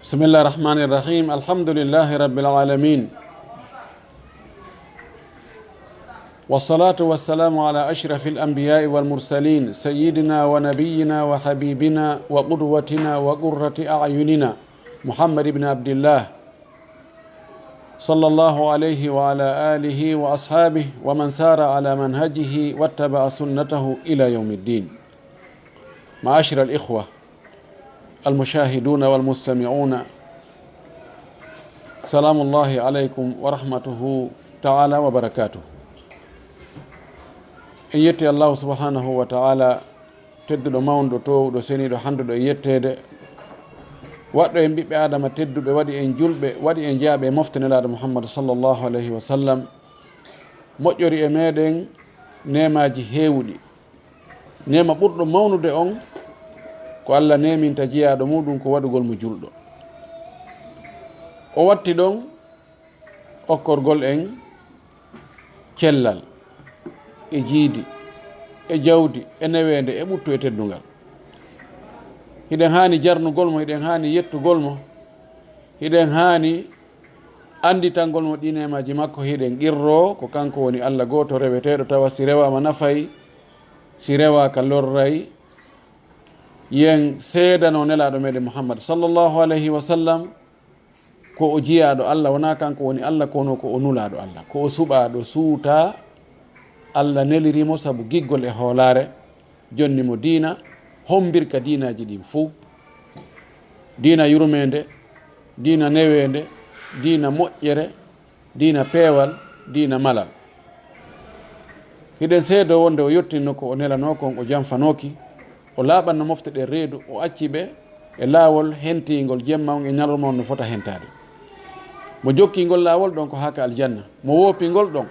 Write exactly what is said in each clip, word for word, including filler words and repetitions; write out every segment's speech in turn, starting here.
بسم الله الرحمن الرحيم. الحمد لله رب العالمين. والصلاة والسلام على أشرف الأنبياء والمرسلين، سيدنا ونبينا وحبيبنا وقدوتنا وقرة أعيننا محمد بن عبد الله، صلى الله عليه وعلى آله وأصحابه ومن سار على منهجه واتبع سنته إلى يوم الدين. معاشر الإخوة المشاهدون والمستمعون، سلام الله عليكم ورحمته تعالى وبركاته. En yetti Allahu subhanahu wa ta'ala, tedduɗo, mawnuɗo, toowuɗo, seniiɗo, handuɗo e yetteede, waɗɗo en ɓiɓɓe Aadama tedduɓe, waɗi en julɓe, waɗi en jeyaaɓe e mofte Nelaaɗo Muhammad sallallahu alayhi wa sallam, moƴƴori e meɗen neemaaji heewuɗi. Neema ɓurɗo mawnude on ko Allah neeminta jiyaaɗo muɗum ko waɗugol mo julɗo. O watti ɗon okkorgol en cellal e jiidi e jawdi e neweende e ɓuttu e teddungal. Hiɗen haani jarnugol mo, hiɗen haani yettugol mo, hiɗen haani annditangol mo ɗi neemaaji makko, hiɗen qirroo ko kanko woni Allah gooto reweteeɗo, tawa si rewaama nafay, si rewaaka lorray. Yen seedano Nelaaɗo meɗen Muhammad sallallahu alayhi wa sallam, ko o jiyaaɗo Allah, wonaa kanko woni Allah, kono ko o nulaaɗo Allah, ko o suɓaaɗo suutaa. Allah neliri mo sabu giggol e hoolaare, jonni mo diina, hombirka diinaaji ɗin fuu. Diina yurmeende, diina neweende, diina moƴƴere, diina peewal, diina malal. Hiɗen seedoo wonde o yottinno ko o nelanoo kon, o janfanooki, o laaɓanno mofte ɗen reedu, o acci ɓe e laawol hentiingol jemma on e ñalorma on no fota hentaade. Mo jokki ngol laawol ɗon ko haa ka aljanna, mo woopi ngol ɗon,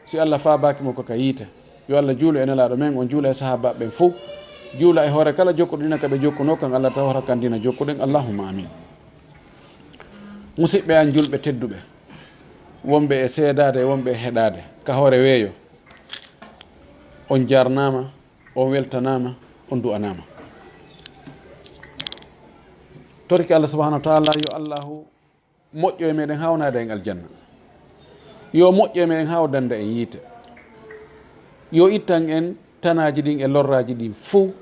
si Allah faabaaki mo, ko ka yiite. Yo Allah juulu e Nelaaɗo men on, juula e sahaabaaɓe ɓen fuu, juula e hoore kala jokkuɗo diina ka ɓe jokkunoo kan, Allah tawata kan diina jokkuɗen. Allahumma amin. Musiɓɓe an julɓe tedduɓe, wonɓe e seedaade e wonɓe e heɗaade ka hoore weeyo, on jarnaama, on weltanaama, on du'anaama. Torki Allah subhanahu wa ta'ala, yo Allahu moƴƴo e meɗen haa o naada en aljanna. Yo moƴƴo e meɗen haa o danda en yiite. Yo ittan en tanaaji ɗin e lorraaji ɗin fuu,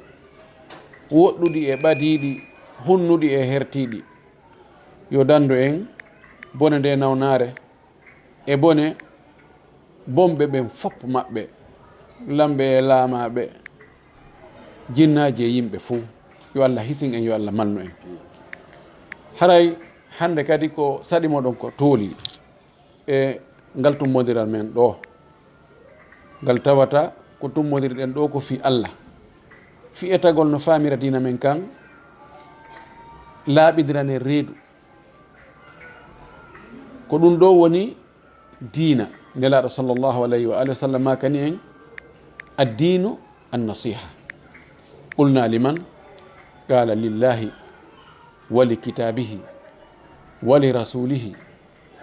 woɗɗuɗi e ɓadiiɗi, hunnuɗi e hertiiɗi. Yo dandu en bone nde nawnaare e bone bonɓe ɓen fop maɓɓe, lamɓe e laamaaɓe, jinnaaji e yimɓe fuu. Yo Allah hisin en, yo Allah malnu en. Haray hannde kadi ko saɗi moɗon ko tooli e ngal tummbondiral men ɗoo. Ngal tawata ko tummbondirɗen ɗoo ko fii Allah. Fii etagol no faamira diina men kan, laaɓindiran en reedu. Ko ɗum ɗoo woni diina. Nelaaɗo sallallahu alayhi wa alihi wa sallam maakani en, "Addiinu an-nasiha." Qulna liman? Qala lillahi wa li kitabihi wa li rasulihi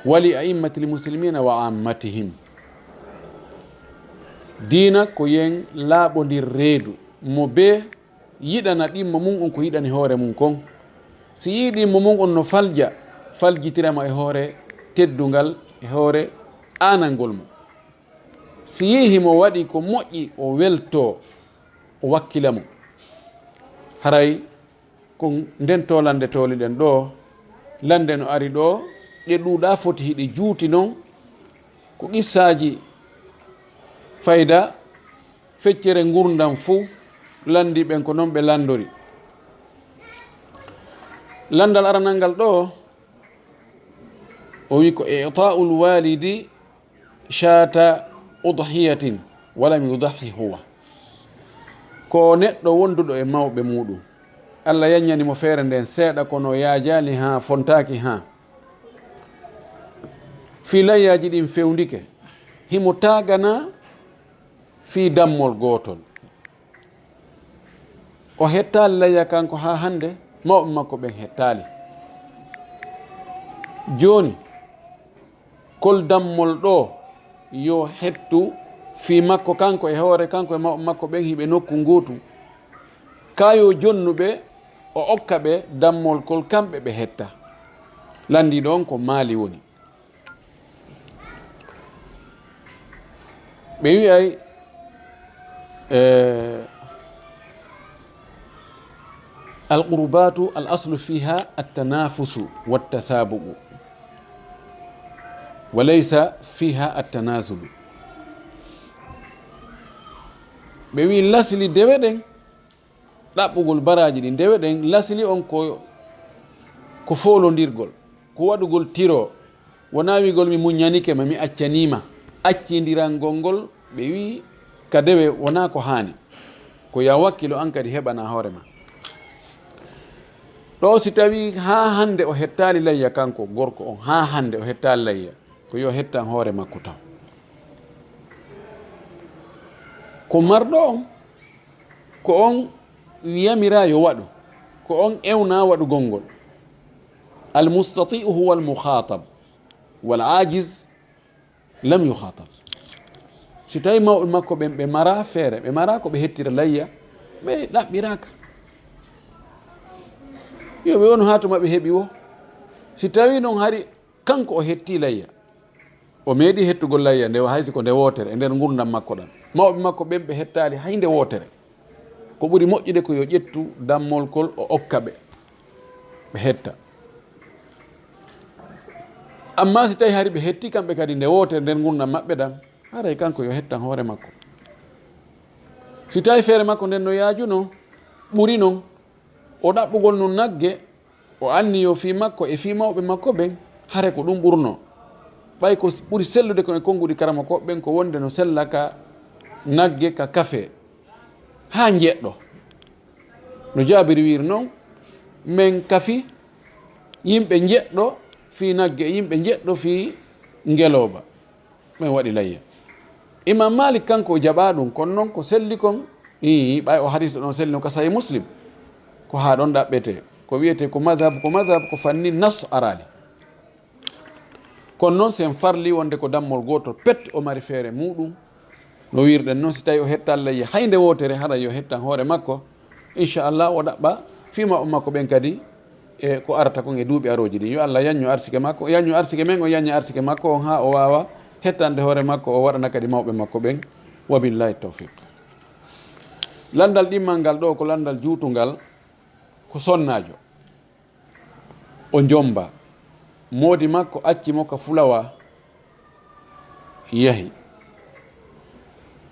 wa li a'immati lmuslimina wa ammatihim. Diina ko yen laaɓondir reedu mo bee yiɗana ɗimmo mum on ko yiɗani hoore mum kon. Si yiɗi ɗimmo mum on no falja, faljitiramo e hoore teddungal, e hoore aanangol mo. Si yi'i himo waɗi ko moƴƴi, o weltoo, o wakkila mo. Haray ko nden toolannde tooliɗen ɗoo, lannde no ari ɗoo, ɗe ɗuuɗaa foti hiɗe juuti non, ko qissaaji fayda feccere ngurndan fuu lanndi ɓen ko non ɓe lanndori. Lanndal aranal ngal ɗoo, o wi ko i'ta'ul walidi shata udhiyatin walam yudahhi huwa. Ko neɗɗo wonduɗo e mawɓe muɗum, Allah yanñani mo feere nden seeɗa, kono yaajaali haa, fontaaki haa. Fii layyaaji ɗin fewndike, himo taagana fii dammol gootol. O hettaali layya kanko haa hannde, mawɓe makko ɓen hettaali. Jooni, kol dammol ɗoo yo hettu fii makko kanko e hoore, kanko e mawɓe makko ɓen hiɓe nokku ngootu. Kaa yo jonnu ɓe, o okka ɓe dammol kol kamɓe ɓe hetta. Lanndii ɗoon ko Maali woni. Ɓe wi'ay, eh, القربات الأصل فيها التنافس والتسابق، وليس فيها التنازل. Ɓe wi'i lasli dewe ɗen, ɗaɓɓugol baraaji ɗin, dewe ɗen, lasli on ko, ko foolondirgol, ko waɗugol tiro, wonaa wi'gol mi muññanike ma, mi accanii ma. Accindirangol ngol, ɓe wi'i ka dewe wonaa ko haani. Ko yo a wakkilo an kadi heɓana hoore ma. Ɗoo si tawii haa hannde o hettaali layya kanko gorko on, haa hannde o hettaali layya, ko yo hettan hoore makko taw. Ko marɗo on, ko on yamiraa yo waɗu, ko on ewnaa waɗugol ngol. المستطيع هو المخاطب، والعاجز لم يخاطب. Si tawii mawɓe makko ɓen ɓe maraa feere, ɓe maraa ko ɓe hettira layya, ɓe ɗaɓɓiraaka. Yo ɓe wonu haa tuma ɓe heɓi wo. Si tawii non hari kanko o hettii layya, o meeɗii hettugol layya nde, hay si ko nde wootere e nder ngurndan makko ɗan. Mawɓe makko ɓen ɓe hettaali hay nde wootere. Ko ɓuri moƴƴude ko yo ƴettu dammol kol o okka ɓe, ɓe hetta. Ammaa si tawii hari ɓe hettii kamɓe kadi nde wootere nder ngurndan maɓɓe ɗan, haray kanko yo hettan hoore makko. Si tawii feere makko nden no yaajunoo, ɓuri non, o ɗaɓɓugol nun nagge, o anniyo fii makko e fii mawɓe makko ɓen, hare ko ɗum ɓurnoo. Ɓay ko s-, ɓuri sellude ko e konnguɗi karamokooɓe ɓen ko wonde no sella ka nagge, ka kafe, haa njeɗɗo. No Jaabiri wiiri non, men kafi yimɓe njeɗɗo fii nagge, e yimɓe njeɗɗo fii ngelooba. Men waɗi layya. Imam Malik kanko o jaɓaa ɗum, kono noon ko selli kon, ii, ɓay o hadiis ɗon selli no ka Sahih Muslim. Ko haa ɗon ɗaɓɓetee. Ko wiyetee ko madhab, ko madhab ko fanni nas araali. Kono noon sen farli wonde ko dammol gootol pet o mari feere muuɗum. No wiirɗen noon, si tawii o hettaa layya hay nde wootere, haray yo hettan hoore makko. Inchallah, o ɗaɓɓa fii mawɓe makko ɓen kadi e ko arata kon e duuɓi arooji ɗin. Yo Allah yaññu arsike makko, yaññu arsike men, o yañña arsike makko on haa o waawa hettande hoore makko, o waɗana kadi mawɓe makko ɓen. Wa billahi tawfiq. Lanndal ɗimmal ngal ɗoo ko lanndal juutungal, ko sonnaajo. O jomba. Moodi makko acci mo ka Fulawa, yahi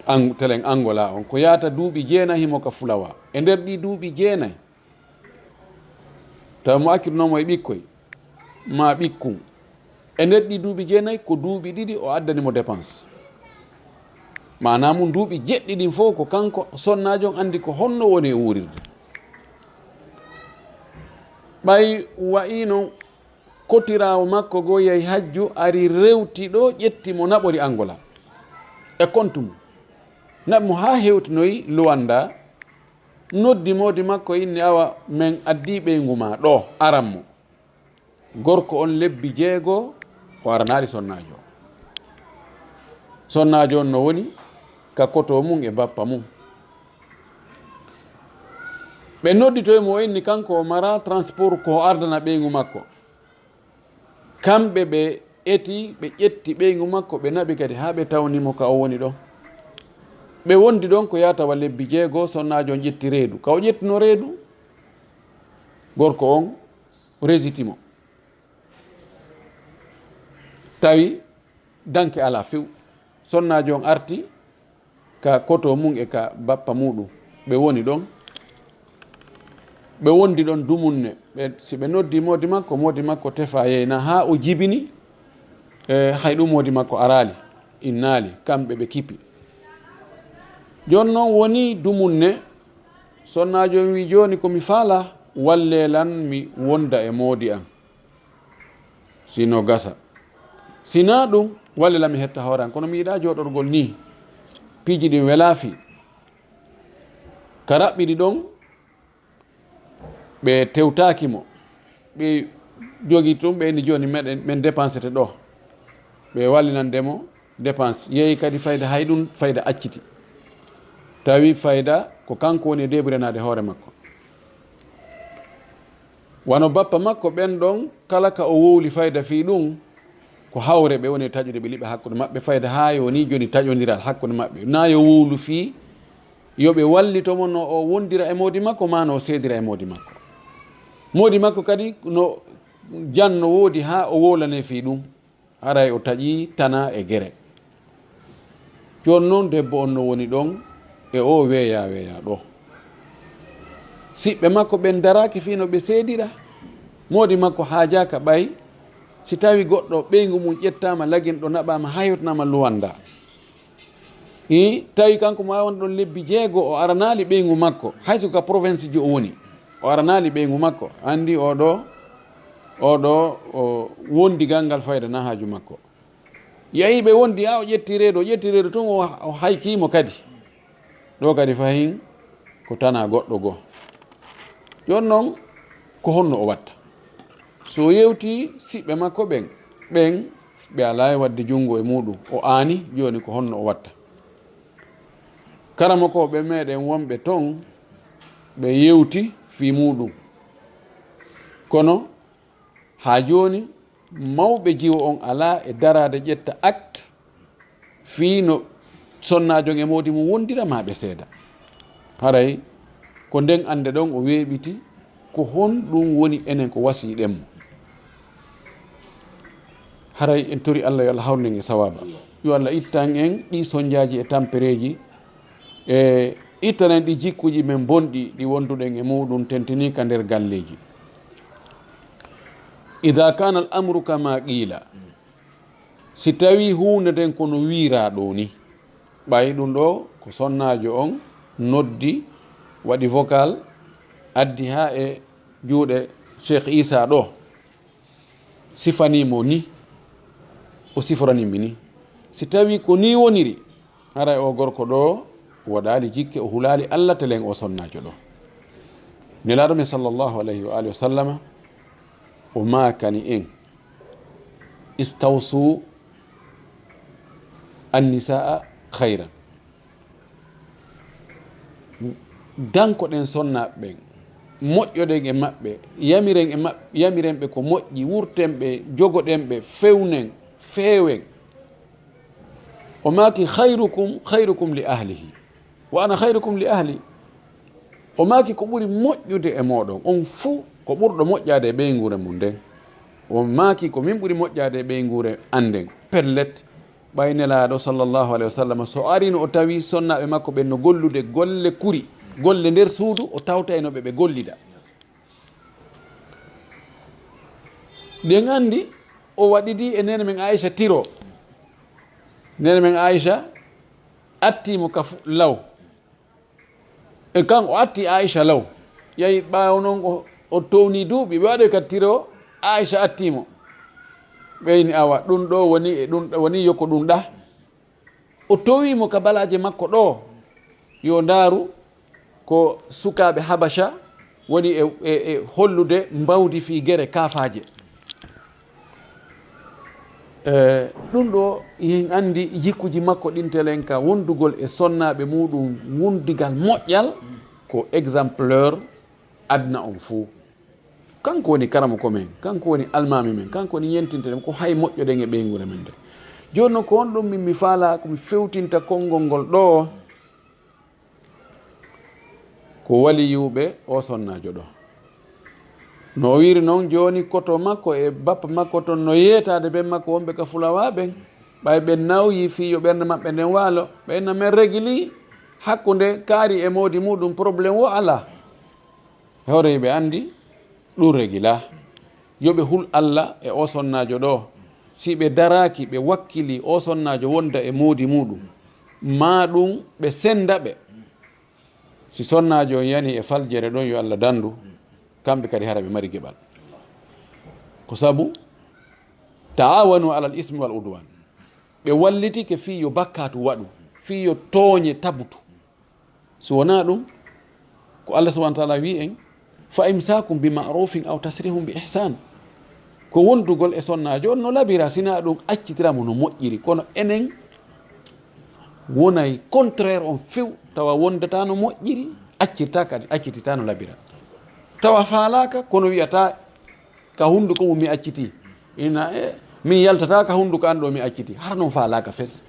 Ang-, telen Angola on. Ko yaata duuɓi jeenayi himo ka Fulawa. E nder ɗii duuɓi jeenayi, tawa mo accituno mo e ɓikkoy, maa ɓikkun. E nder ɗii duuɓi jeenayi, ko duuɓi ɗiɗi o addani mo dépense. Maanaa mun, duuɓi jeɗɗi ɗin fof ko kanko sonnaajo on anndi ko honno woni e wuurirde. Ɓay wa'iino kotiraawo makko goo yahi hajju, ari rewti ɗoo, ƴetti mo, naɓori Angola. E kontu mum. Naɓi mo haa hewtinoyi Luwannda, noddi moodi makko, inni, "Awa, men addii ɓeyngu maa ɗoo, aran mo." Gorko on lebbi jeego, o aranaali sonnaajo on. Sonnaajo on no woni ka koto mum e bappa mum. Ɓe nodditoyi mo, o inni kanko o maraa transport ko o ardana ɓeyngu makko. Kamɓe ɓe eti, ɓe ƴetti ɓeyngu makko, ɓe naɓi kadi haa ɓe tawni mo ka o woni ɗon. Ɓe wondi ɗon ko yaata wa lebbi jeego, sonnaajo on ƴetti reedu. Ka o ƴettuno reedu, gorko on resiti mo. Tawi danke alaa few. Sonnaajo on arti ka koto mum e ka bappa muɗum. Ɓe woni ɗon. Ɓe wondi ɗon dumunne. Ɓe, si ɓe noddi moodi makko, moodi makko tefa yeyna haa o jibini. E, hay ɗum moodi makko araali, innaali, kamɓe ɓe kipi. Jooni non woni dumunne, sonnaajo on wi'i, "Jooni ko mi faala, wallee lan mi wonda e moodi an, si no gasa. Si naa ɗum, wallee lan mi hetta hoore an. Kono mi yiɗaa jooɗorgol nii, piiji ɗin welaa fii." Ka raɓɓiɗi ɗon, ɓe tewtaaki mo. Ɓe jogi tun, ɓe inni, "Jooni meɗen, men dépensete ɗoo." Ɓe wallinande mo dépense. Yehi kadi fayda, hay ɗum fayda acciti. Tawi fayda ko kanko woni e deburenaade hoore makko. Wano bappa makko ɓen ɗon, kala ka o wowli fayda fii ɗun, ko hawre ɓe woni e taƴude, ɓe liɓa hakkunde maɓɓe fayda haa yo ni joni taƴondiral hakkunde maɓɓe. Naa yo wowlu fii yo ɓe wallito mo no o wondira e moodi makko, maa no o seedira e moodi makko. Moodi makko kadi no janno woodi haa o wowlane fii ɗun. Haray o taƴii tana e gere. Jooni non debbo on no woni ɗon e oo weeyaa weeyaa ɗoo. Siɓɓe makko ɓen daraaki fii no ɓe seedira. Moodi makko haajaaka ɓay si tawi goɗɗo ɓeyngu mun ƴettaama, laginɗo naɓaama, hayotnaama luwanda. I tawi kanko ma won ɗon lebbi jeego, o aranaali ɓeyngu makko, hay so ka province ji o woni, o aranaali ɓeyngu makko, anndi oo ɗoo, oo ɗoo, o wondi gangal fayda na haaju makko. Yahi ɓe wondi, a o ƴetti reedu, o ƴetti reedu tun, o, o haykii mo kadi. Ɗoo kadi fahin ko tana goɗɗo goo. Jooni non, ko honno o watta? So yewti siɓɓe makko ɓen, ɓen ɓe alaa e wadde junngo e muuɗum, o aani, jooni ko honno o watta? Karamokooɓe meɗen wonɓe ton, ɓe yewti fii muuɗum. Kono haa jooni, mawɓe jiwo on alaa e daraade ƴetta acte fii no sonnaajo on e moodi mum wondira maa ɓe seeda. Haray ko nden annde ɗon o weeɓiti ko honɗum woni enen ko wasiyiɗen mo. Haray en tori Allah yo Allah hawrinen e sawaaba. Yo Allah ittan en ɗi sonjaaji e tampereeji e ittanen ɗi jikkuuji men bonɗi ɗi wonduɗen e muuɗum tentinii ka nder galleeji. Ida kana al amru kama qila, si tawi huunde nden kono wiiraa ɗoo ni, ɓay ɗum ɗoo ko sonnaajo on noddi, waɗi vocal, addi haa e juuɗe Cheikh Isa ɗoo, sifanii mo ni, o siforanii mi ni. Si tawi ko ni woniri, haray o gorko ɗoo waɗaali jikke, o hulaali Allah, telen o sonnaajo ɗoo. Nelaaɗo men sallallahu alayhi wa alihi wa sallama, o maakani en, istawsu annisaa khayran. Dankoɗen sonnaaɓe ɓen, moƴƴoɗen e maɓɓe, yamiren e maɓɓe, yamiren ɓe ko moƴƴi, wurten ɓe, jogoɗen ɓe, fewnen, feewen. O maaki, "Khayrukum, khayrukum li ahlihi, wa ana khayrukum li ahli." O maaki, "Ko ɓuri moƴƴude e mooɗon, on fuu ko ɓurɗo moƴƴaade e ɓeynguure mum nden." O maaki, "Ko min ɓuri moƴƴaade e ɓeynguure an nden." Pellet, ɓay Nelaaɗo sallallahu alayhi wa sallam, so arino o tawi sonnaaɓe makko ɓen no gollude golle kuri, golle nder suudu, o tawtayno ɓe ɓe gollida. Ɗen anndi o waɗidi e neene men Aisha tiro. Neene men Aisha atti mo ka fu-, law. E kan o atti Aisha law. Yahi ɓaawo non o, o towni duuɓi. Ɓe waɗoy ka tiro, Aisha atti mo. Ɓeyni awa, ɗum ɗo woni e ɗum ɗa, woni yo ko ɗum ɗa. O towi mo ka balaaje makko ɗo. Yo ndaaru ko sukaaɓe Habasha woni e, e, e hollude mbawdi fii gere kaafaaje. E, ɗum ɗo, en anndi jikkuji makko ɗin telen ka wondugol e sonnaaɓe muɗum, wondigal moƴƴal, ko exemplaire aduna on fuu. Kanko woni karamoko men, kanko woni almaami men, kanko woni ñentinteɗen, ko hay moƴƴoɗen e ɓeynguure men nde. Jooni noon, ko honɗum min mi faalaa ko mi fewtinta konngol ngol ɗo? Ko waliyuɓe o sonnaajo ɗo. No o wiiri noon, jooni koto makko e bappa makko ton no yeetaade ben makko wonɓe ka Fulawaa ɓen. Ɓay ɓe nawyi fii yo ɓernde maɓɓe nden waalo, ɓe na men regili hakkunde kaari e moodi muɗum, problème wo alaa. Hoore ɓe anndi ɗum regila. Yo ɓe hul Alla e o sonnaajo ɗo. Si ɓe daraaki, ɓe wakkili o sonnaajo wonda e moodi muɗum, maa ɗum ɓe senda ɓe. Si sonnaajo on yani e faljere ɗon, yo Alla dandu, kamɓe kadi hara ɓe mari geɓal. Ko sabu, "Ta'awanu alal ismi wal udwan." Ɓe wallitike fii yo bakkaatu waɗu, fii yo tooñe tabutu. Si wonaa ɗum, ko Allah subhanahu wa ta'ala wi'i en, "Fa imsaakum bi ma'rufin aw tasrihum bi ihsan." Ko wondugol e sonnaajo on no labira, sinaa ɗum accitira mo no moƴƴiri. Kono enen wonay contraire on few, tawa wondata no moƴƴiri, accirta kadi, accitita no labira. Tawa faalaaka, kono wiyata ka hunnduko mum mi acciti. Ina e, min yaltata ka hunnduko an ɗo mi acciti. Hara noon faalaaka fes.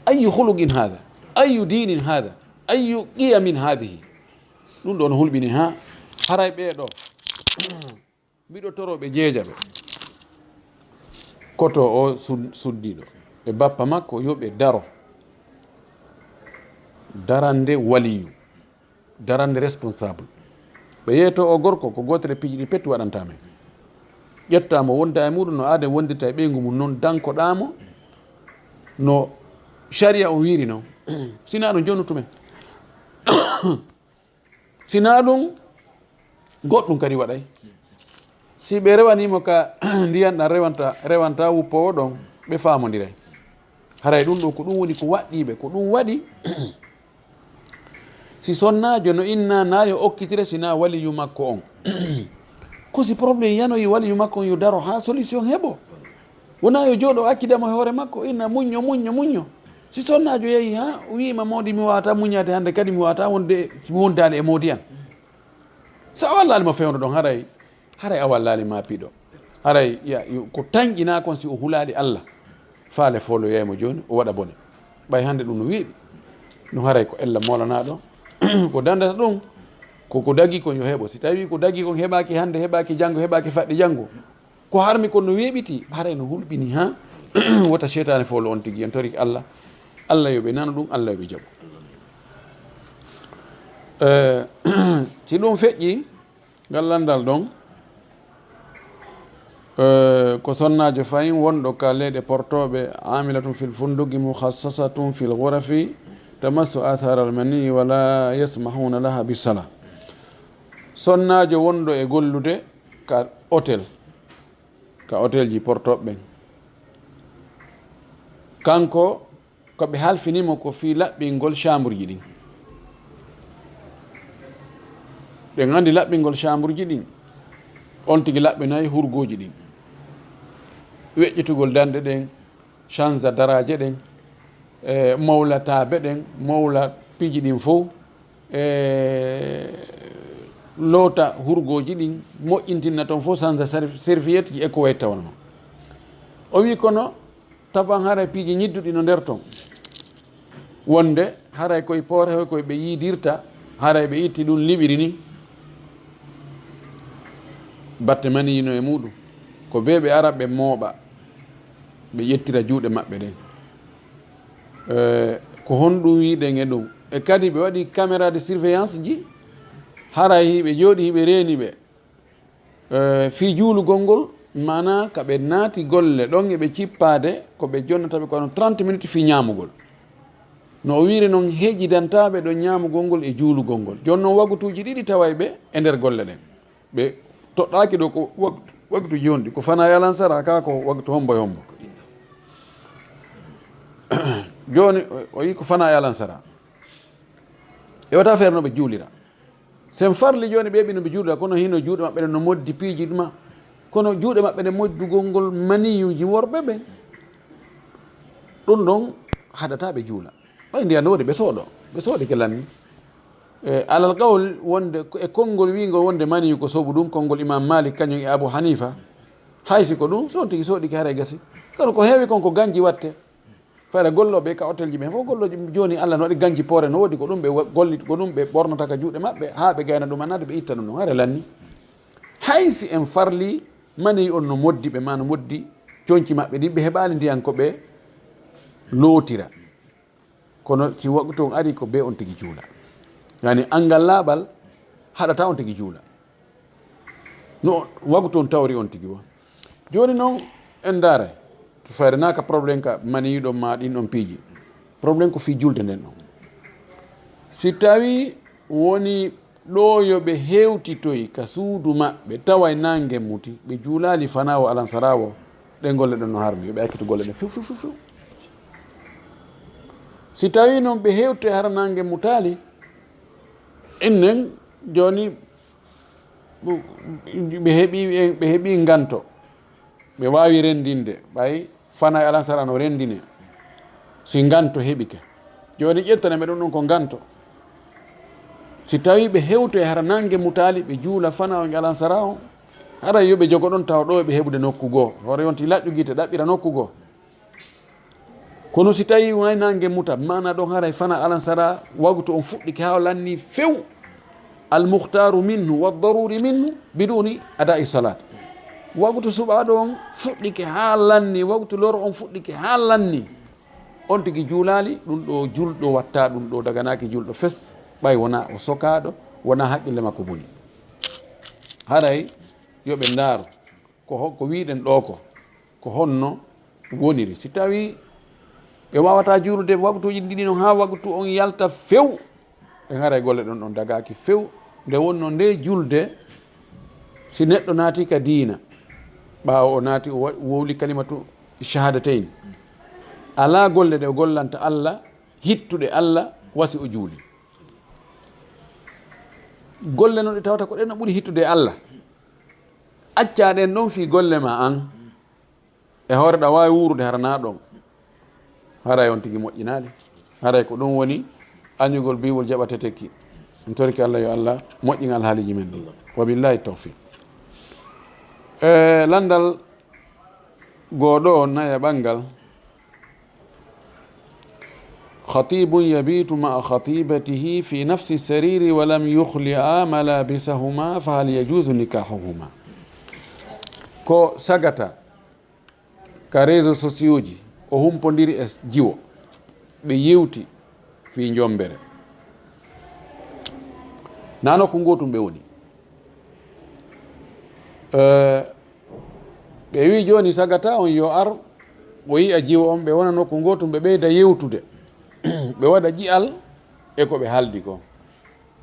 Ayyu khuluqin hada? Ayyu dinin hada? Ayyu qiyamin hadihi? Ɗum ɗo no hulɓini ha haray ɓee ɗo. Mbiɗo toro ɓe jeeja ɓe. Koto o sud-, suddiiɗo. E bappa makko yo ɓe daro. Darande waliyu. Darande responsable. Ɓe yeeto o gorko ko gootere piiji ɗi petti waɗanta men. Ƴetta mo wonda e muɗum no aaden wondirta e ɓeyngu mum noon, dankoɗaa mo no sariya o wiiri noon. Sinaa ɗum jonnutu men. Sinaa ɗum, goɗɗum kadi waɗay. Si ɓe rewanii mo ka ndiyan ɗan rewanta, rewanta wuppoowo ɗon, ɓe faamondiray. Haray ɗum ɗo ko ɗum woni ko waɗɗii ɓe, ko ɗum waɗi. Si sonnaajo no inna naa yo okkitire sinaa waliyu makko on. Ko si problème yanoyi waliyu makko on yo daro haa solution heɓo. Wonaa yo jooɗo accida mo e hoore makko, inna muñño, muñño, muñño. Si sonnaajo yehi haa wiima moodi mi waawata muññaade hannde kadi mi waawata wonde mi wondaali e moodi an. So a wallaali mo fewndo ɗon haray, haray a wallaali ma piɗo. Haray ya, yo, ko tanƴinaa kon si o hulaali Allah. Faale fooloyay mo jooni, o waɗa bone. Ɓay hannde ɗum no weeɓi. No haray ko ella moolanaaɗo. Ko dandata ɗum, ko, ko dagi kon yo heɓo. Si tawi ko dagi kon heɓaaki hannde, heɓaaki janngo, heɓaaki faɗɗi janngo. Ko harmi kon no weeɓiti, haray no hulɓini ha wota seytaane foolo on tigi. En torike Allah, Allah yo ɓe nanu ɗum, Allah yo ɓe jaɓu. Eh, si ɗum feƴƴi, ngal lanndal ɗon, eh, ko sonnaajo fayin wonɗo ka leyɗe portooɓe, amilatun fil fundugi mukhassasatun fil ghurafi, tamassu athar al mani wala yasmahuna laha bi sala. Sonnaajo wonɗo e gollude ka hôtel, ka hôtelji portooɓe ɓen. Kanko, ko ɓe halfini mo ko fii laɓɓingol chambre ji ɗin. Ɓen anndi laɓɓingol chambre ji ɗin, on tigi laɓɓinay hurgooji ɗin. Weƴƴitugol danɗe ɗen, chanza daraaje ɗen, e mawla taabe ɗen, mawla piiji ɗin fow, e loota hurgooji ɗin, moƴƴintinna ton fof, sanza ser-, serviette ji e ko wayi tawno. O wi kono taban haray piiji ñidduɗi no nder ton. Wonde haray koye poore hoy koye ɓe yiidirta, haray ɓe itti ɗum liɓiri ni. Batte mani yino e muɗum. Ko bee ɓe ara ɓe mooɓa, ɓe ƴettira juuɗe maɓɓe ɗen. Eh, ko honɗum wiɗen e ɗum? E kadi ɓe waɗi caméra de surveillance ji, haray hiɓe jooɗi, hiɓe reeni ɓe. Eh, fii juulugol ngol, maanaa ka ɓe naati golle ɗon e ɓe cippaade, ko ɓe jonnata ɓe kono trente minutes fii ñaamugol. No o wiiri noon, heƴidantaaɓe ɗon ñaamugol ngol e juulugol ngol. Jooni noon, wagutuuji ɗiɗi taway ɓe e nder golle ɗen. Ɓe toɗɗaaki ɗo ko wak-, waktu jondi, ko fana e alansara, ka ko waktu hombo e hombo. Jooni, o, o yi ko fana e alansara. E wata feere no ɓe juulira. Sen farli jooni ɓe ɓino ɓe juulira, kono hino juuɗe maɓɓe ɗen no moddi piiji ɗuma. Kono juuɗe maɓɓe ɗen moddugol ngol maniyuji worɓe ɓen. Ɗum ɗon haɗata ɓe juula. Ɓay ndiyan no woni ɓe sooɗo. Ɓe sooɗi ke lanni. E, alal qawl wonde ko e konngol wiingol wonde mani ko soɓu ɗum, konngol Imam Malik kañum e Abu Hanifa, hay si ko ɗum, so on tigi soɗike haray gasi. Kono ko heewi kon ko ganji watte. Fayda gollooɓe ka hôtel ji ɓen fof, gollooji jooni Allah no waɗi ganji poore no woodi, ko ɗum ɓe wa-, gollit, ko ɗum ɓe ɓornata ka juuɗe maɓɓe, haa ɓe gayna ɗum annade ɓe itta ɗum ɗum, haray lanni. Hay si en farli mani on no moddi ɓe, ma no moddi conci maɓɓe ɗin, ɓe heɓaali ndiyan ko ɓe lootira. Kono si waktu on ari ko be on tigi juula. Yani angal laaɓal haɗata on tigi juula. No waktu on tawri on tigi wa. Jooni noon en ndaare. To fayre naaka problème ka mani ɗon ma ɗin ɗon piiji. Problème ko fii julde nden ɗon. Si tawi woni ɗo yo ɓe hewtitoy ka suudu maɓɓe, taway nange muti, ɓe juulaali fanaa o alansara o, ɗe golle ɗen no harmi, yo ɓe accito golle ɗen few, few, few, few. Si tawi noon ɓe hewtoy hara nange mutaali, innen jooni ɓe heɓi, ɓe heɓi nganto. Ɓe waawi renndinde, ɓay fana e alansara no renndine, si nganto heɓike. Jooni ƴettanen ɓe ɗum ɗum ko nganto. Si tawii ɓe hewtoyii hara nannge mutaali, ɓe juula fana on e alansara on, haray yo ɓe jogo ɗon tawa ɗo ɓe heɓude nokku goo. Hoore on ti laƴƴu gite ɗaɓɓira nokku goo. Kono si tawii wonay nannge muta, maana ɗon haray fana alansara, waktu on fuɗɗike haa o lanni few. Al muhtaaru minhu wa daruri minhu biduni adaa'i salat. Waktu suɓaaɗo on fuɗɗike haa lanni, waktu loro on fuɗɗike haa lanni. On tigi juulaali, ɗum ɗo julɗo watta ɗum ɗo daganaaki julɗo fes, ɓay wona o sokaaɗo, wona haqqille makko boni. Haray yo ɓe ndaaru ko ho-, ko wi'ɗen ɗo ko, ko honno woniri. Si tawii ɓe waawataa juulude waktuuji ɗiɗi non haa waktu on yalta few, ɓe haray golle ɗon ɗon dagaaki few. Nde wonno nde julde, si neɗɗo naati ka diina, ɓaawo o naati o wa-, wowli kalimatu shahadatayn, alaa golle ɗe o gollanta Allah, hittuɗe Allah, wasi o juuli. Golle non ɗe tawata ko ɗen no ɓuri hittude e Allah. Accaa ɗen ɗon fii golle ma an. E hoore ɗa waawi wuurude hara na ɗon. Haray on tigi moƴƴinaali. Haray ko ɗum woni añugol biiwol jaɓatetekki. En torike Allah yo Allah moƴƴin alhaaliji men ɗi. Wa billahi tawfiq. E landal goo ɗo naya ɓanngal. خطيب يبيت مع خطيبته في نفس السرير ولم يخلعا ملابسهما فهل يجوز نكاحهما؟ Ko sagata ka réseaux sociaux ji, o humpondiri e jiwo, ɓe yewti fii njombere. Naa nokku ngootum ɓe woni. Eh, ɓe wi'i jooni sagata on yo ar, o yi'a jiwo on, ɓe wona nokku ngootum, ɓe ɓeyda yewtude. Ɓe waɗa ƴi'al e ko ɓe haaldi kon.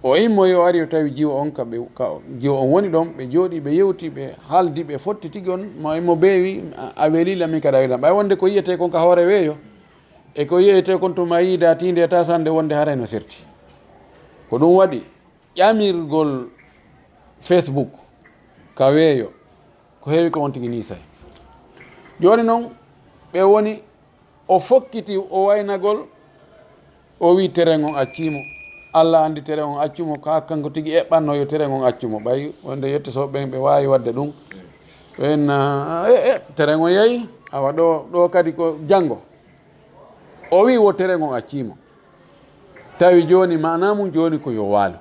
O immoyi o ari o tawi jiwo on ka ɓe, ka jiwo on woni ɗon, ɓe jooɗii, ɓe yewti, ɓe haaldi, ɓe fotti tigi on, mo immo beewi, a, a welii lan, min kadi a welii lan. Ɓay wonde ko yi'etee kon ka hoore weeyo, e ko yi'etee kon tuma yiida tiinde e taasande wonde haray no serti. Ko ɗum waɗi ƴamirgol Facebook ka weeyo, ko heewi ko on tigi niisay. Jooni non, ɓe woni, o fokkiti o waynagol, o wi'i teren on accii mo. Alla anndi teren on accu mo, kaa kanko tigi eɓɓanno yo teren on accu mo. Ɓay wonde yetto so ɓen ɓe waawi waɗde ɗum. Ɓen, ah, e, e, teren on yahi, awa ɗo, ɗo kadi ko janngo. O wi'i wo teren on accii mo. Tawi jooni maanaa mum jooni ko yo waalu.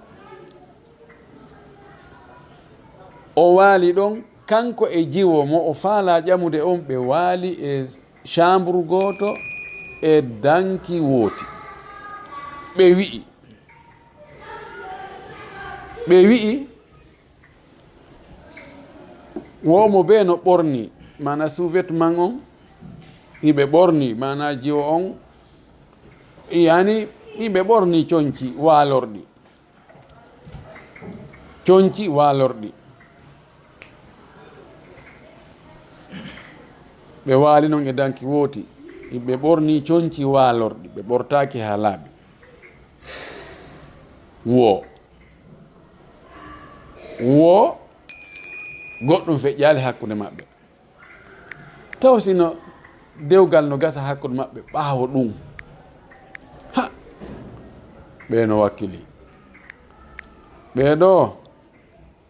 O waali ɗon, kanko e jiwo mo o faalaa ƴamude on, ɓe waali e chambre gooto e danki wooti. Ɓe wi'i, ɓe wi'i, wo mo bee no ɓorni, maanaa sous-vêtement on, hiɓe ɓorni, maanaa jiwo on, yani, hiɓe ɓorni conci waalorɗi. Conci waalorɗi. Ɓe waali non e danki wooti. Ɓe ɓorni conci waalorɗi. Ɓe ɓortaaki haa laaɓi. Wo. Wo. Goɗɗum feƴƴaali hakkunde maɓɓe. Taw sino dewgal no gasa hakkunde maɓɓe ɓaawo ɗum. Ha! Ɓee no wakkili. Ɓee ɗoo,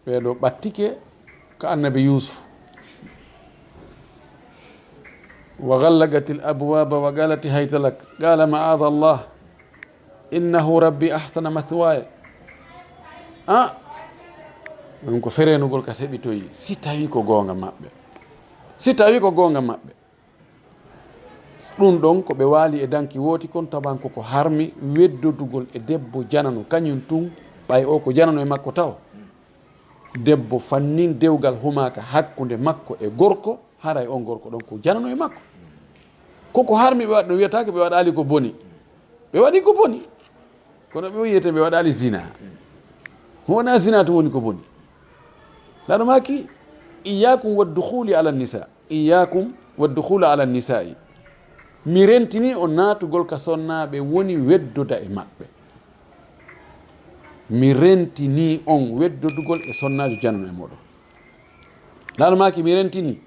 ɓee ɗoo ɓattike ka annabi Yuusuf. Wa ghallaqatil abwaaba wa qaalat hayta lak. Qaala ma'aadallah. Innahu rabbi ahsana mathwaaya. Ah! Ɗum ko fereenugol ka seɓitoyi, si tawii ko goonga maɓɓe. Si tawii ko goonga maɓɓe. Ɗum ɗon ko ɓe waali e danki wooti kon, taban ko ko harmi weddodugol e debbo janano, kañum tun, ɓay o ko janano e makko taw. Debbo fannin dewgal humaaka hakkunde makko e gorko, haray on gorko ɗon ko janano e makko. Ko ko harmi ɓe waɗi ɗum, wiyataake ɓe waɗaali ko boni. Ɓe waɗi ko boni. Kono ɓe wiyete ɓe waɗaali zina. Wona zina tun woni ko boni. Laɗo maaki, iyyakum waddukhuli ala nisa. Iyyakum waddukhula ala nisa'i. Mi rentini on naatugol ka sonnaaɓe woni weddoda e maɓɓe. Mi rentini on weddodugol e sonnaajo janano e mooɗon. Laalo maaki mi rentini.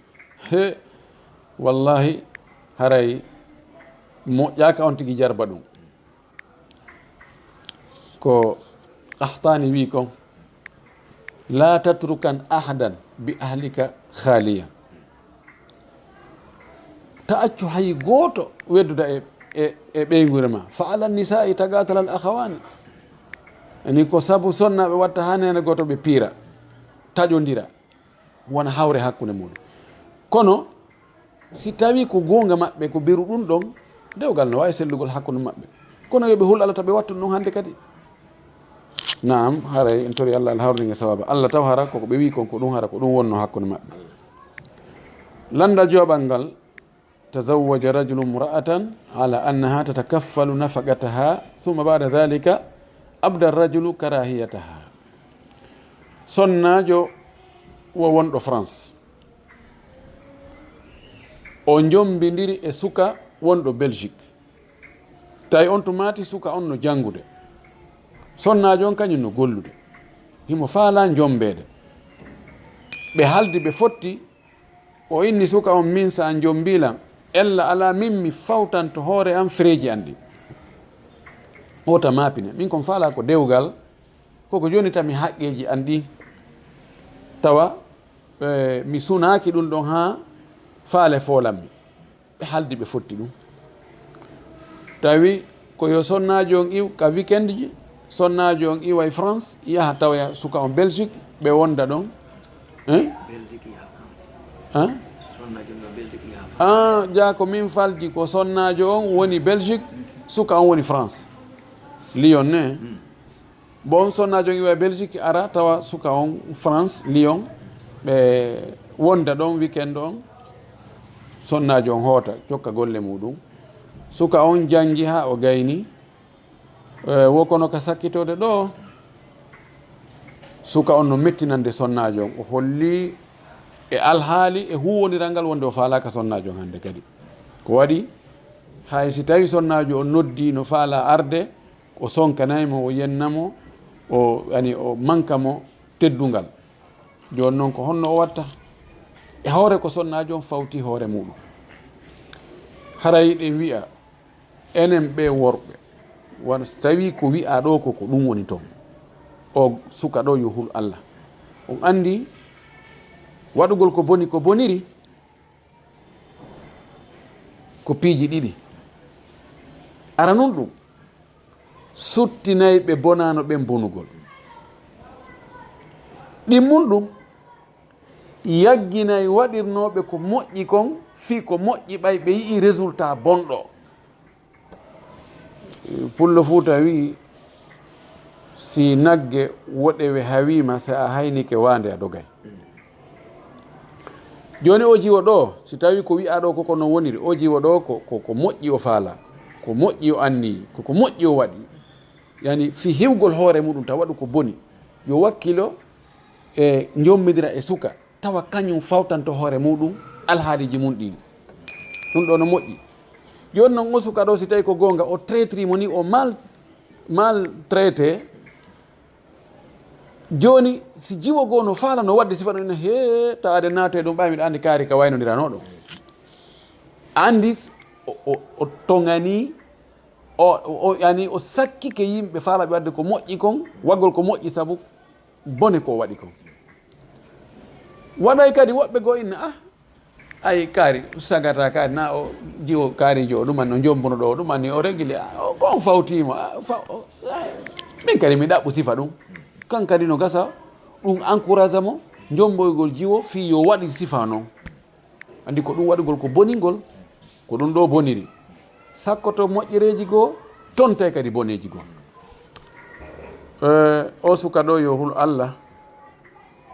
He, wallahi, haray moƴƴaaka on tigi jarba ɗum. Ko Qahtani wi kon, "La tatrukan ahadan bi ahlika khaliya." Ta accu hay gooto wedduda e, e, e ɓeynguure ma. "Fa ala nisa'i tagatal al akhawani." Ani ko sabu sonnaaɓe watta haa neene gooto ɓe piira, taƴondira, wona hawre hakkunde muɗum. Kono si tawi ko goonga maɓɓe, ko beru ɗum ɗon, dewgal no waawi sellugol hakkunde maɓɓe. Kono yo ɓe hul Allah ta ɓe wattu ɗum hannde kadi. Naam, haray en tori Allah, Allah hawrnige sawaba. Allah taw hara koko ɓe wi kon ko ɗum, hara ko ɗum wonno hakkunde maɓɓe. Landa joɓal ngal, "Tazawwaja rajulu imra'atan ala annaha tatakaffalu nafaqataha, thumma ba'da dhalika abda rajulu karahiyataha." Sonnaajo wo wonɗo France. O njombindiri e suka wonɗo Belgique. Tawi on to maati suka on no janngude. Sonnaajo on kañum no gollude. Himo faalaa njombeede. Ɓe haldi, ɓe fotti. O inni suka on, "Min, sa njombii lan, ella alaa min mi fawtanto hoore an freeji an ɗin." Wota maapine. Min kon faalaa ko dewgal, koko jooni tan mi haqqeeji an ɗin. Tawa, eh, mi sunaaki ɗum ɗon haa faale foolan mi. Ɓe haldi, ɓe fotti ɗum. Tawi ko yo sonnaajo on iw ka weekend ji, sonnaajo on iwa e France, yaha tawoya suka on Belgique, ɓe wonda ɗon. Hein? Belgique yaha France. Hein? Sonnaajo on Belgique yaha France. Ah, jaa ko min falji ko sonnaajo on woni Belgique, suka on woni France. Lyon ne? Hmm. Bon, sonnaajo on iwa e Belgique, ara tawa suka on France, Lyon, ɓe wonda ɗon weekend on, sonnaajo on hoota, jokka golle muɗum. Suka on janngi haa o gayni, eh, wo kono ka sakkitode ɗo, suka on no mettinande sonnaajo on. O holli e alhaali e huuwondiral ngal wonde o faalaaka sonnaajo on hannde kadi. Ko waɗi, hay si tawi sonnaajo on noddi no faalaa arde, o sonkanay mo, o yenna mo, o, yani, o manka mo teddungal. Jooni non ko honno o watta? E hoore ko sonnaajo on fawti hoore muɗum. Haray ɗen wi'a, enen ɓe worɓe, wano si tawi ko wi'aa ɗo ko, ko ɗum woni toon. O suka ɗo yo hul Allah. On anndi waɗugol ko boni, ko boniri, ko piiji ɗiɗi. Ara nun ɗum, suttinay ɓe bonaano ɓen bonugol. Ɗimmun ɗum, yagginay waɗirnooɓe ko moƴƴi kon, fii ko moƴƴi ɓay ɓe yi'i résultat bonɗo. Pullo Fuuta wi'i, "Si nagge woɗewe hawiima, si a haynike waande, a dogay." Jooni o jiwo ɗo, si tawi ko wi'aa ɗo ko, ko non woniri, o jiwo ɗo ko, ko, ko moƴƴi o faala, ko moƴƴi o anniyi, ko, ko moƴƴi o waɗi. Yani, fii hewgol hoore muɗum, tawa waɗu ko boni. Yo wakkilo e njommidira e suka. Tawa kañum fawtanto hoore muɗum alhaaliiji mum ɗin. Ɗum ɗo no moƴƴi. Jooni non, o suka ɗo, si tawi ko goonga, o traitri mo ni, o mal, maltraité. Jooni, si jiwo goo no faala no waɗde sifa ɗum, ina hee, taade naatoye ɗum, ɓay miɗo anndi kaari ka waynondirano ɗo. Anndi s-, o, o, o toŋani, o, o, o, yani, o sakkike yimɓe faalaaɓe waɗde ko moƴƴi kon, waggol ko moƴƴi sabu bone ko o waɗi kon. Waɗay kadi woɓɓe goo inna, "Ah, ay kaari, sagata kaari, na o jiwo kaarijo o, ɗum anni o jombuno ɗo, ɗum anni o regili, ah, o, ko on fawtiimo, ah, fa-, o, ah, min kadi mi ɗaɓɓu sifa ɗum." Kan kadi no gasa, ɗum encourage mo, jomboygol jiwo, fii yo waɗi sifa non. Anndi ko ɗum waɗugol ko boningol, ko ɗum ɗo boniri. Sakkoto moƴƴereeji goo, tontay kadi boneeji goo. Eh, o suka ɗo yo hul Allah,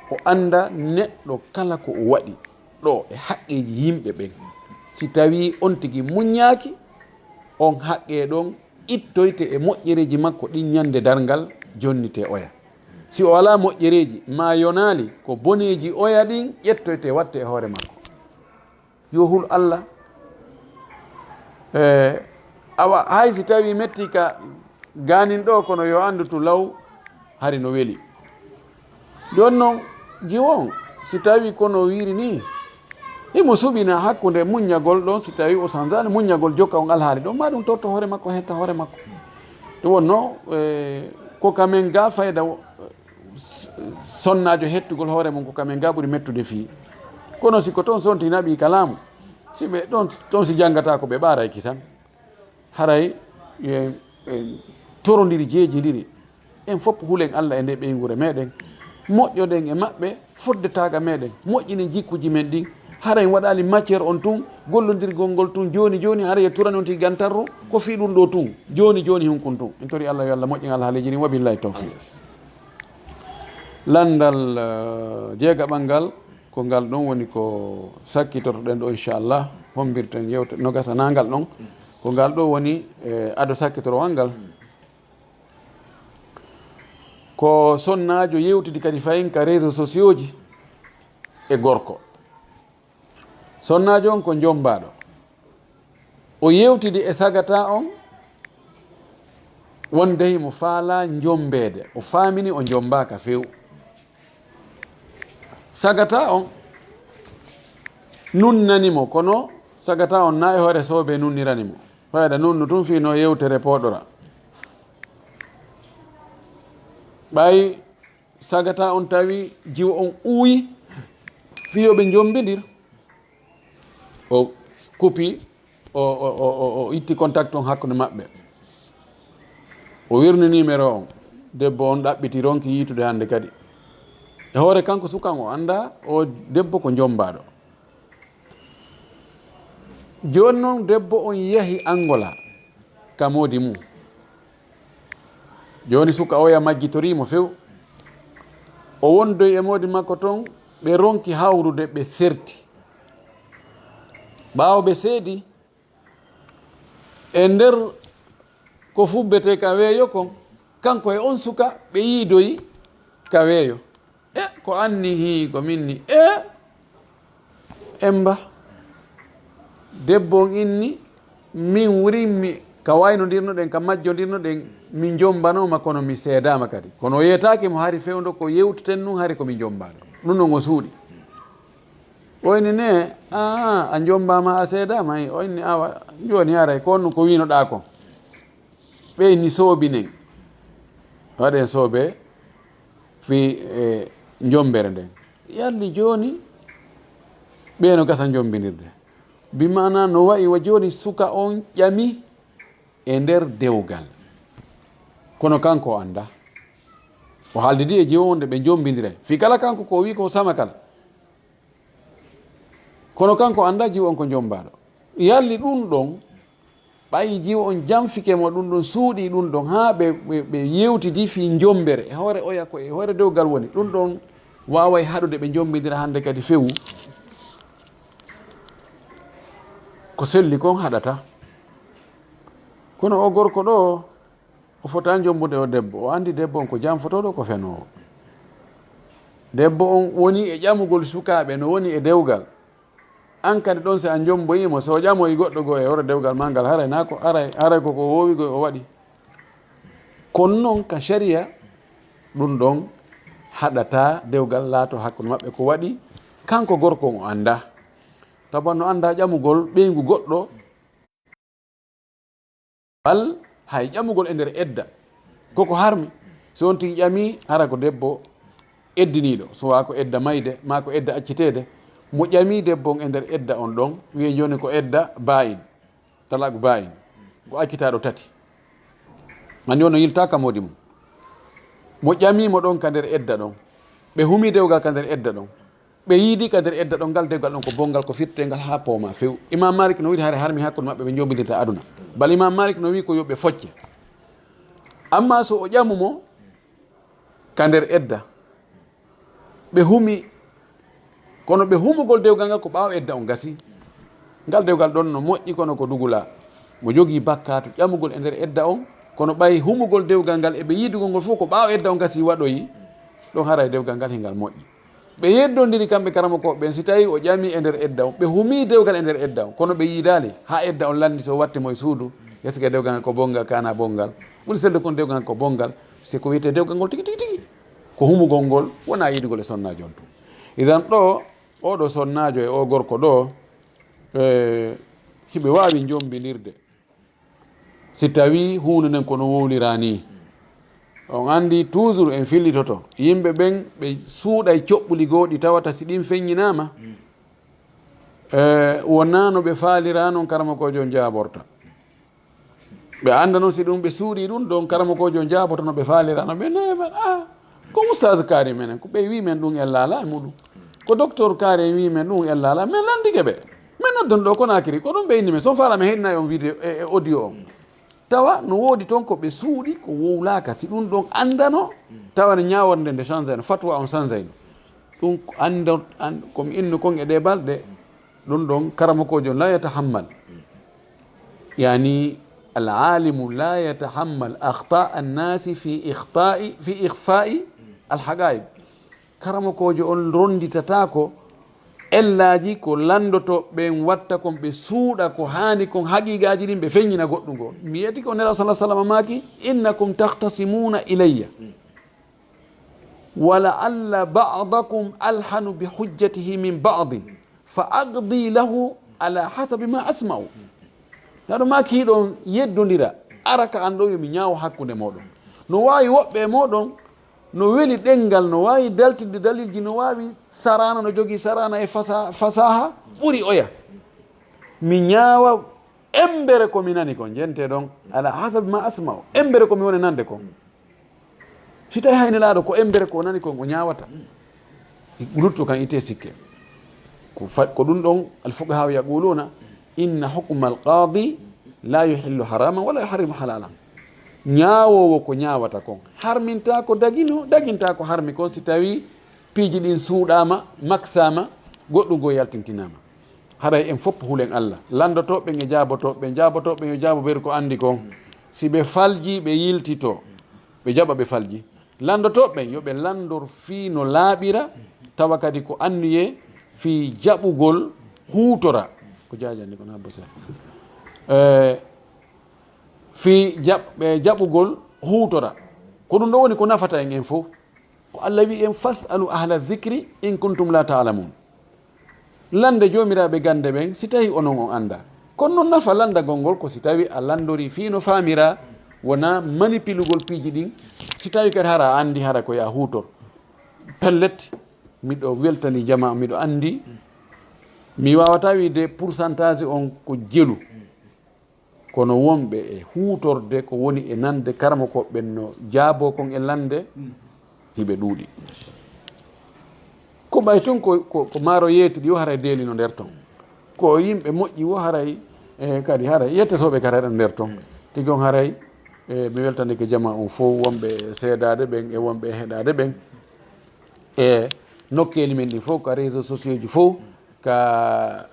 o annda neɗɗo kala ko o waɗi ɗo e haqqeeji yimɓe ɓen. Si tawii on tigi muññaaki, on haqqee ɗon ittoyte e moƴƴereeji makko ɗin ñande darngal, jonnitee oya. Si o alaa moƴƴereeji, maa yonaali, ko boneeji oya ɗin ƴettoyte watte e hoore makko. Yo hul Allah. E, awa, hay si tawii metti ka gaanin ɗo, kono yo anndu tu law, hari no weli. Jooni non, jiwo on, si tawii kono wiiri ni, himo suɓina hakkunde muññagol ɗon, si tawii o sanzaani muññagol, jokka on alhaali ɗon, maa ɗum torto hoore makko, hetta hoore makko. Ɗum wonno, e, Ko kamen ga fayda o, sonnaajo hettugol hoore mum, ko kamen ga ɓuri mettude fii. Kono si ko toon sonti naɓi ka laamu, si ɓe ɗon, toon si janngata ko ɓe ɓaaray kisan. Haray en, en torondiri, jeejindiri. En fof hulen Allah e nde ɓeynguure meɗen. Moƴƴoɗen e maɓɓe fodde taaga meɗen. Moƴƴinen jikkuji men ɗin. Haray en waɗali matière on tun, gollondirgol ngol tun jooni jooni, haray e turani on tigi gantarro, ko fii ɗum ɗo tun. Jooni jooni hunkun tun. En tori Allah yo Allah moƴƴin alhaaliiji ɗin. Wa billahi tawfiq. Lanndal, eh, jeegaɓal ngal, ko ngal ɗon woni ko sakkitotoɗen ɗo, inchallah. Hombirten yewte no gasa na ngal ɗon. Ko ngal ɗo woni, eh, ado sakkitorowal ngal. Ko sonnaajo yewtidi kadi fayin ka réseaux sociaux ji e gorko. Sonnaajo on ko jommbaaɗo. O yewtidi e sagata on wonde himo faalaa jommbeede. O faamini o jommbaaka few. Sagata on nunnani mo, kono sagata on na e hoore soobee nunnirani mo. Fayda nunnu tun fii no yewtere pooɗora. Ɓay sagata on tawi jiwo on uuyi, fii yo ɓe jombindir. O kupi, o, o, o, o, o itti contact on hakkunde maɓɓe. O wirni numéro on. Debbo on ɗaɓɓiti, ronki yiitude hannde kadi. E hoore kanko sukan o annda o debbo ko jommbaaɗo. Jooni noon debbo on yahi Angola ka moodi mum. Jooni suka oya majjitoriimo few. O wondoyi e moodi makko ton, ɓe ronki hawrude, ɓe serti. Ɓaawo ɓe seedi, e nder ko fubbetee ka weeyo kon, kanko e on suka ɓe yiidoyi ka weeyo. E ko anni hii ko min ni, e Emba, debbo on inni, min wurimmi ka waynondirnoɗen, ka majjondirnoɗen, min jombanooma, kono mi seedaama kadi. Kono o yeetaaki mo hari fewndo ko yewteten nun, hari ko min jombaano. Ɗum ɗon o suuɗi. O inni ne, "Aa, a jombaama, a seedaama?" Ii, o inni, "Awa, jooni haray ko on ko wiinoɗaa kon." Ɓe inni, "Soobinen." Waɗen soobe fii, e, jombere nden. Yalli jooni, ɓe no gasa jombinirde. Bi maana no wa'i wa jooni suka on ƴami e nder dewgal. Kono kanko o annda. O haaldidi e jiwo on de ɓe jombindira. Fii kala kanko ko o wi'i ko sama kala. Kono kanko annda jiwo on ko jombaaɗo. Yalli ɗum ɗon, ɓay jiwo on jamfike mo, ɗum ɗon suuɗi ɗum ɗon, haa ɓe, ɓe, ɓe yewtidi fii jombere. E hoore oya ko e hoore dewgal woni. Ɗum ɗon waaway haɗude ɓe jombindira hannde kadi fewu. Ko selli kon haɗata. Kono o gorko ɗo, o fotaa jombude o debbo. O anndi debbo on ko janfotooɗo, ko fenoowo. Debbo on woni e ƴamugol sukaaɓe no woni e dewgal. An kadi ɗon, si a jomboyii mo, so o ƴamoyi goɗɗo goo e hoore dewgal maa ngal, haray naa ko, haray, haray ko ko woowi goo o waɗi. Kono non ka sharia, ɗum ɗon haɗataa dewgal laato hakkunde maɓɓe ko waɗi. Kanko gorko on o anndaa. Tawa no anndaa ƴamugol ɓeyngu goɗɗo. Bal hay ƴamugol e nder edda, koko harmi. So on tigi ƴami, hara ko debbo eddiniiɗo, so waa ko edda mayde, maa ko edda acciteede. Mo ƴami debbo on e nder edda on ɗon, wi'e jooni ko edda baa'in, talaaku baa'in, ko accitaaɗo tati. Anndi on no yiltaa ka moodi mum. Mo ƴami mo ɗon ka nder edda ɗon, ɓe humi dewgal ka nder edda ɗon. Ɓe yiidi ka nder edda ɗon, ngal dewgal ɗon ko bonngal, ko firteengal haa poomaa few. Imam Malik no wi'i hare harmi hakkunde maɓɓe, ɓe jombindirta aduna. Bal Imam Malik no wi'i ko yo ɓe focce. Amma so o ƴamu mo ka nder edda, ɓe humi, kono ɓe humugol dewgal ngal ko ɓaawo edda on gasi. Ngal dewgal ɗon no moƴƴi, kono ko dugula. Mo jogii bakkaatu ƴamugol e nder edda on, kono ɓay humugol dewgal ngal e ɓe yiidugol ngol fof ko ɓaawo edda on gasi waɗoyi, ɗon haray dewgal ngal hingal moƴƴi. Ɓe yeddondiri kamɓe karamokooɓe ɓen, si tawii o ƴami e nder edda on, ɓe humii dewgal e nder edda on, kono ɓe yiidaali haa edda on lanndi, so watti mo e suudu, est-ce que dewgal ngal ko bonngal, kaana bonngal? Ɓuri selde kon dewgal ngal ko bonngal, c'est ko wiyetee dewgal ngol tigi, tigi, tigi. Ko humugol ngol, wonaa yiidugol e sonnaajo on tun. Idan ɗo, oo ɗoo sonnaajo e oo gorko ɗoo, e, hiɓe waawi jombindirde. Si tawii huunde nden ko no wowliraa nii, On anndi toujours en fillitoto. Yimɓe ɓen ɓe suuɗay coɓɓuli goo ɗi tawata si ɗin feññinaama, e, wonaa no ɓe faalira non karamokoojo on jaaborta. Ɓe annda non si ɗum ɓe suuɗii ɗum, ɗon karamokoojo on jaaboto no ɓe faalira no ɓe nayi men. Ah, ko ustaas kaari menen, ko ɓe wi men ɗum en laala e muɗum. Ko docteur kaari en wi men ɗum en laala, men lanndike ɓe. Men noddon ɗo Konaakiri, ko ɗum ɓe inni men. So on faala men heɗinay on vidéo, e, e audio on. Tawa no woodi toon ko ɓe suuɗi, ko wowlaaka. Si ɗum ɗon anndano, tawa ne ñaaworde nde changé no, fatwa on changé no. Ɗum ko anndo-, an-, ko mi inno kon e ɗee balɗe, ɗum ɗon karamokoojo la yatahammal. Yani, al alimu la yatahammal akhta annasi fi ikhta'i, fi ikhfa'i al haqa'iq. Karamokoojo on ronnditataako ellaaji ko lanndotooɓe ɓen watta kon, ɓe suuɗa ko haani kon, haqiiqaaji ɗin ɓe feññina goɗɗum goo. Mi yeetike o Nelaaɗo sallallahu alaihi wasallam maaki, "Innakum takhtasimuna ilayya, wa la'alla ba'dakum alhanu bi hujjatihi min ba'din, fa aqdi lahu ala hasabi ma asma'u." Nelaaɗo maaki, hiɗon yeddondira, ara ka an ɗo yo mi ñaawo hakkunde mooɗon. No waawi woɓɓe e mooɗon, no weli ɗenngal, no waawi daltinde dalilji, no waawi saraana, no jogii saraana e fasa-, fasaha ɓuri oya. Mi ñaawa embere ko mi nani kon, jente ɗon, ala hasabi ma asma'u, embere ko mi woni nande kon. Si tawi hay Nelaaɗo ko embere ko o nani kon o ñaawata, luttu kan itte sikke. Ko fa-, ko ɗum ɗon alfuqahaa yaquluna, "Inna hukma alqaadi la yuhillu haraman wala yuharrimu halalan." Ñaawoowo ko ñaawata kon harminta ko dagino, daginta ko harmi kon si tawi piiji ɗin suuɗaama, maksaama, goɗɗum goo yaltintinaama. Haray en fof hulen Allah. Lanndotooɓe ɓen e jaabotooɓe ɓen, jaabotooɓe ɓen yo jaabo ɓe ko anndi kon. Si ɓe falji, ɓe yiltito, ɓe jaɓa ɓe falji. Lanndotooɓe ɓen yo ɓe lanndor fii no laaɓira, tawa kadi ko anniyee fii jaɓugol huutora. Ko jaajani ko naa bose. Eh, fii jaɓ-, ɓe jaɓugol huutora. Ko ɗum ɗo woni ko nafata en en fof. Ko Allah wi'i en, "Fas'alu ahla dhikri in kuntum la ta'lamun." Lannde joomiraaɓe gannde ɓen, si tawi onon on anndaa. Kono noon nafa lanndagol ngol ko si tawi a lanndorii fii no faamiraa, wonaa manipilugol piiji ɗin. Si tawi kadi hara a anndi, hara ko yaa huutor. Pellet, miɗo weltani jamaa, miɗo anndi, mi waawataa wiide pourcentage on ko jelu. Kono wonɓe e huutorde ko woni e nande karamokooɓe ɓen no jaaboo kon e lannde, hiɓe ɗuuɗi. Ko ɓay tun ko, ko, ko maaro yeeti ɗi wo haray deeli no nder ton. Ko yimɓe moƴƴi wo haray, e, kadi haray yettetooɓe kadi haray nder ton. Tigi on haray, e, mi weltanike jamaa on fof, wonɓe e seedaade ɓen e wonɓe e heɗaade ɓen. E nokkeeli men ɗin fof, ka réseaux sociaux ji fof, ka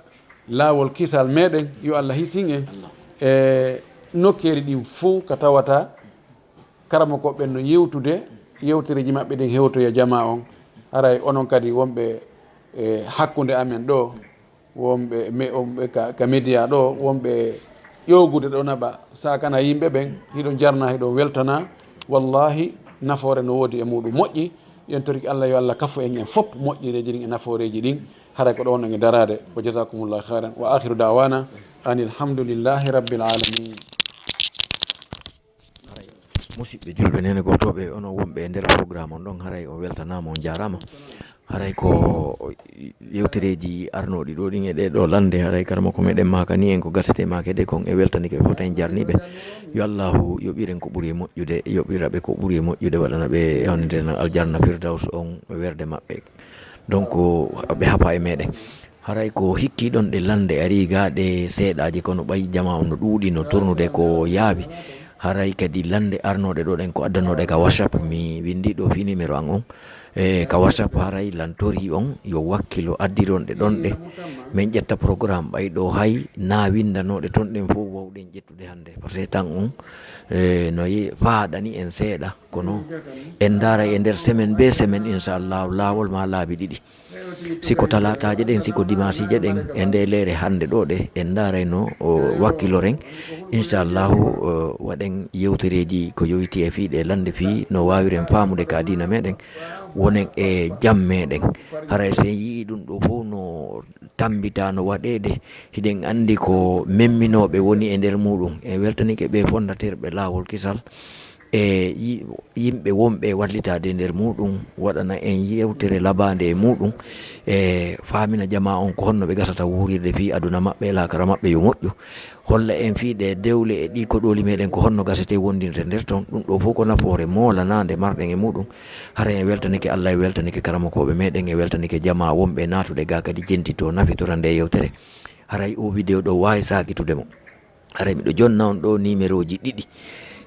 laawol kisal meɗen, yo Allah hisin en. E nokkeeli ɗin fof ka tawata karamokooɓe ɓen no yewtude, yewtereeji maɓɓe ɗin hewtoya jamaa on. Haray onon kadi wonɓe e hakkunde amen ɗo, wonɓe me-, wonɓe ka, ka média ɗo, wonɓe ƴoogude ɗo naɓa, saakana yimɓe ɓen, hiɗon jarna, hiɗon weltana. Wallahi, nafoore no woodi e muɗum moƴƴi. Yen toriki Allah, yo Allah kafu en en fof moƴƴireeji ɗin e nafooreeji ɗin. Haray ko ɗo wonɗon e daraade. Wa jazakumullahu khairan. Wa akhiru da'wana anil hamdulillahi rabbil alamin. Haray, musidɓe julɓe, nene gotooɓe, onon wonɓe e nder programme on ɗon, haray o weltanaama, on jaaraama. Haray ko yewtereeji arnooɗi ɗo ɗin e ɗee ɗo lannde, haray karamoko meɗen maaka ni en ko gasete maake de kon e weltanike fof en jarniɓe. Yo Allahu yoɓiren ko ɓuri e moƴƴude, yoɓira ɓe ko ɓuri e moƴƴude, waɗana ɓe yawnidena aljanna firdaws on werde maɓɓe. Donc, ɓe hafa e meɗen. Haray ko hikki ɗon ɗe lannde ari gaaɗe seeɗaaji, kono ɓay jamaa on no ɗuuɗi, no turnude ko yaawi. Haray kadi lannde arnooɗe ɗo ɗen ko addanooɗe ka WhatsApp, mi winndi ɗo fii numéro an on. E ka WhatsApp haray lantori on yo wakkilo addiron ɗe ɗon ɗe. Min ƴetta programme ɓay ɗo hay na winndanooɗe ton ɗen fof wawɗen ƴettude hannde. Parce que tan on, e, no ye-, faaɗani en seeɗa, kono en ndaaray e nder semaine be semaine, inchallah, laawol ma laabi ɗiɗi. Si ko talaataaje ɗen, si ko dimaasiije ɗen, e nde leere hannde ɗo ɗe, en ndaarayno o wakkiloren. Inchallahu, o waɗen yewtereeji ko yowitii e fii ɗe lannde fii no waawiren faamude ka diina meɗen, wonen e jam meɗen. Haray si en yi'ii ɗum ɗo fof no tammbita no waɗeede, hiɗen anndi ko memminooɓe woni e nder muɗum. En weltanike ɓe fondateur ɓe Laawol Kisal. e yi-, yimɓe wonɓe e wallitaade e nder muuɗum, waɗana en yewtere labaande e muuɗum, e faamina jamaa on ko honno ɓe gasata wuurirde fii aduna maɓɓe e laakara maɓɓe yo moƴƴu. Holla en fii ɗee dewle e ɗii koɗooli meɗen ko honno gasete wondirde nder ton. Ɗum ɗoo fof ko nafoore moolanaande marɗen e muuɗum. Haray en weltanike Allah, en weltanike karamokooɓe meɗen, en weltanike jamaa wonɓe naatude gaa kadi jentitoo nafitora ndee yewtere. Haray oo video ɗoo waawi saakitude mo. Haray miɗo jonna on ɗoo nimerooji ɗiɗi,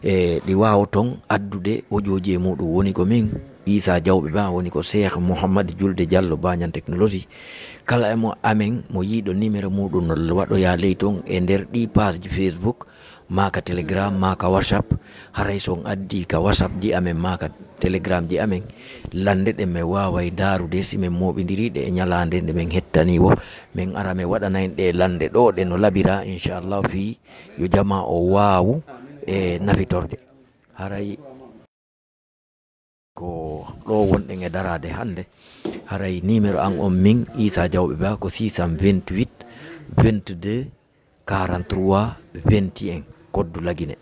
e ɗi waawoton addude ojooji e muuɗum. Woni ko min, Iisaa Jawɓe Ba, woni ko Seeh Muhammad Julde Jallo, Baañan Technologie. Kala e mo amen mo yiiɗo nimero muuɗum no waɗoyaa ley ton e nder ɗii page Facebook, maa ka Telegram, maa ka WhatsApp. Haray so on addii ka WhatsApp ji amen, maa ka Telegram ji amen, lannde ɗen men waaway ndaarude si men mooɓindirii ɗe e ñalaande nde men hettanii wo. Men ara men waɗana en ɗee lannde ɗoo ɗe no labiraa, inchallahu, fii yo jamaa o waawu e nafitorde. Haray ko ɗoo wonɗen e daraade hannde. Haray niimero an on min, Iisaa Jawɓe Ba, ko six cent vingt-huit, vingt-deux, quarante-trois, vingt et un, koddu Lagine.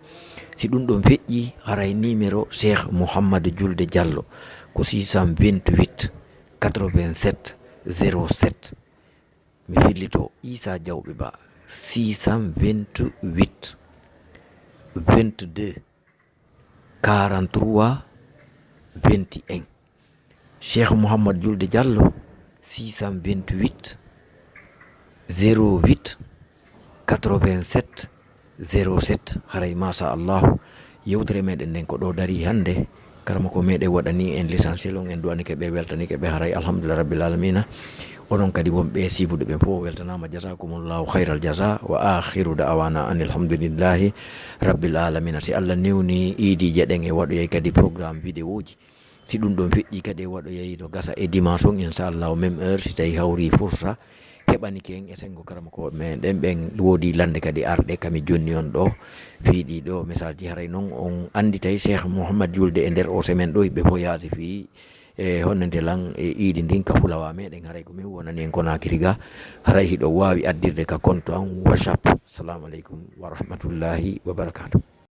Si ɗum ɗon feƴƴii, haray niimero Seeh Muhammadu Julde Jallo ko six cent vingt-huit, quatre-vingt-sept, zéro sept. Mi fillito, Iisaa Jawɓe Ba, six cent vingt-huit, vingt-deux, quarante-trois, vingt et un. Seeh Muhammad Julde Jallo, six cent vingt-huit, zéro huit, quatre-vingt-sept, zéro sept. Haray, machallahu, yewtere meɗen nden ko ɗoo darii hannde. Karamoko meɗen waɗanii en l'essentiel on, en du'anike ɓe, weltanike ɓe. Haray, alhamdulillah rabbil alamina. Onon kadi wonɓe siibude ɓen fof, weltanaama, jazakumullahu khayral jaza, wa akhiru da'wana anil hamdulillahi rabbil alamina. Si Allah newnii iidiije ɗen, e waɗoyay kadi programme vidéoji. Si ɗum ɗon feƴƴii kadi, e waɗoyay no gasa e dimanche on, inchallahu, même heure, si tawi hawri fursa heɓanike en e senngo karamokooɓe meɗen ɓen, woodi lannde kadi arɗe, kami jonni on ɗoo, fii ɗii ɗoo message ji. Haray non on annditay Seeh Muhammad Julde e nder o semaine ɗoo, ɓe fof yaasi fii e honnante lan e iidi ndin ka fulawa meɗen. Haray ko min wonani en Konaakiri ga. Haray hiɗo waawi addirde ka konto an WhatsApp. Assalamu aleykum wa rahmatullahi wa barakatuh.